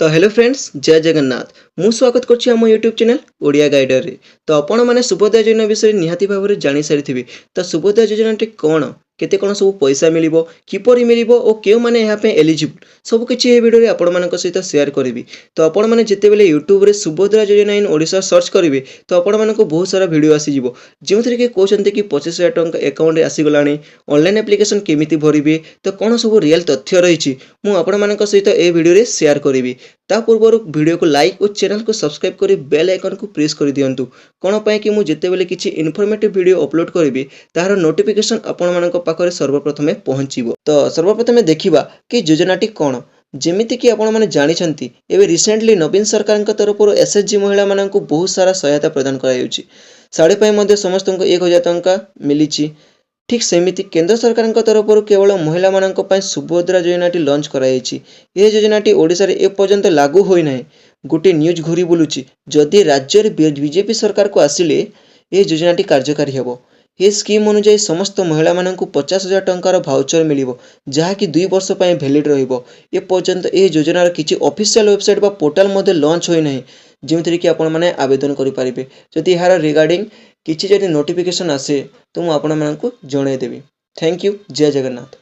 ତ hello friends, ଜୟ ଜଗନ୍ନାଥ। ମୁଁ ସ୍ୱାଗତ କରୁଛି ଆମ ୟୁଟ୍ୟୁବ୍ ଚ୍ୟାନେଲ୍ ଓଡ଼ିଆ ଗାଇଡ଼ରରେ। ତ ଆପଣମାନେ ସୁଭଦ୍ରା ଯୋଜନା ବିଷୟରେ ନିହାତି ଭାବରେ ଜାଣିସାରିଥିବେ। ତ ସୁଭଦ୍ରା ଯୋଜନାଟି କ'ଣ, କେତେ କ'ଣ ସବୁ ପଇସା ମିଳିବ, କିପରି ମିଳିବ ଓ କେଉଁମାନେ ଏହା ପାଇଁ ଏଲିଜିବଲ୍, ସବୁକିଛି ଏହି ଭିଡ଼ିଓରେ ଆପଣମାନଙ୍କ ସହିତ ସେୟାର କରିବି। ତ ଆପଣମାନେ ଯେତେବେଳେ ୟୁଟ୍ୟୁବରେ ସୁଭଦ୍ରା ଯୋଜନା ଇନ୍ ଓଡ଼ିଶା ସର୍ଚ୍ଚ କରିବେ, ତ ଆପଣମାନଙ୍କୁ ବହୁତ ସାରା ଭିଡ଼ିଓ ଆସିଯିବ, ଯେଉଁଥିରେ କି କହୁଛନ୍ତି କି 25,000 ଟଙ୍କା ଆକାଉଣ୍ଟରେ ଆସିଗଲାଣି, ଅନଲାଇନ୍ ଆପ୍ଲିକେସନ୍ କେମିତି ଭରିବେ। ତ କ'ଣ ସବୁ ରିଅଲ୍ ତଥ୍ୟ ରହିଛି, ମୁଁ ଆପଣମାନଙ୍କ ସହିତ ଏ ଭିଡ଼ିଓରେ ସେୟାର କରିବି। ତା ପୂର୍ବରୁ ଭିଡ଼ିଓକୁ ଲାଇକ୍ ଓ ଚ୍ୟାନେଲକୁ ସବସ୍କ୍ରାଇବ୍ କରି ବେଲ୍ ଆଇକନ୍କୁ ପ୍ରେସ୍ କରିଦିଅନ୍ତୁ। କ'ଣ ପାଇଁ କି ମୁଁ ଯେତେବେଳେ କିଛି ଇନଫର୍ମେଟିଭ୍ ଭିଡ଼ିଓ ଅପଲୋଡ଼ କରିବି, ତାହାର ନୋଟିଫିକେସନ୍ ଆପଣମାନଙ୍କ ପାଖରେ ସର୍ବପ୍ରଥମେ ପହଞ୍ଚିବ। ତ ସର୍ବପ୍ରଥମେ ଦେଖିବା କି ଯୋଜନାଟି କ'ଣ। ଯେମିତିକି ଆପଣମାନେ ଜାଣିଛନ୍ତି, ଏବେ ରିସେଣ୍ଟଲି ନବୀନ ସରକାରଙ୍କ ତରଫରୁ ଏସ୍ଏଚ୍ଜି ମହିଳାମାନଙ୍କୁ ବହୁତ ସାରା ସହାୟତା ପ୍ରଦାନ କରାଯାଉଛି। ଶାଢ଼ୀ ପାଇଁ ମଧ୍ୟ ସମସ୍ତଙ୍କୁ 1000 ଟଙ୍କା ମିଳିଛି। ଠିକ୍ ସେମିତି କେନ୍ଦ୍ର ସରକାରଙ୍କ ତରଫରୁ କେବଳ ମହିଳାମାନଙ୍କ ପାଇଁ ସୁଭଦ୍ରା ଯୋଜନାଟି ଲଞ୍ଚ କରାଯାଇଛି। ଏହି ଯୋଜନାଟି ଓଡ଼ିଶାରେ ଏପର୍ଯ୍ୟନ୍ତ ଲାଗୁ ହୋଇନାହିଁ। ଗୋଟିଏ ନ୍ୟୁଜ୍ ଘୁରି ବୁଲୁଛି, ଯଦି ରାଜ୍ୟରେ ବିଜେପି ସରକାରକୁ ଆସିଲେ ଏହି ଯୋଜନାଟି କାର୍ଯ୍ୟକାରୀ ହେବ। ଏହି ସ୍କିମ୍ ଅନୁଯାୟୀ ସମସ୍ତ ମହିଳାମାନଙ୍କୁ 50,000 ଟଙ୍କାର ଭାଉଚର ମିଳିବ, ଯାହାକି 2 ବର୍ଷ ପାଇଁ ଭ୍ୟାଲିଡ଼ ରହିବ। ଏପର୍ଯ୍ୟନ୍ତ ଏହି ଯୋଜନାର କିଛି ଅଫିସିଆଲ ୱେବସାଇଟ୍ ବା ପୋର୍ଟାଲ ମଧ୍ୟ ଲଞ୍ଚ ହୋଇନାହିଁ, ଯେଉଁଥିରେ କି ଆପଣମାନେ ଆବେଦନ କରିପାରିବେ। ଯଦି ଏହାର ରିଗାର୍ଡ଼ିଂ କିଛି ଯଦି ନୋଟିଫିକେସନ୍ ଆସେ, ତ ମୁଁ ଆପଣମାନଙ୍କୁ ଜଣାଇଦେବି। Thank you, Jay Jagannath.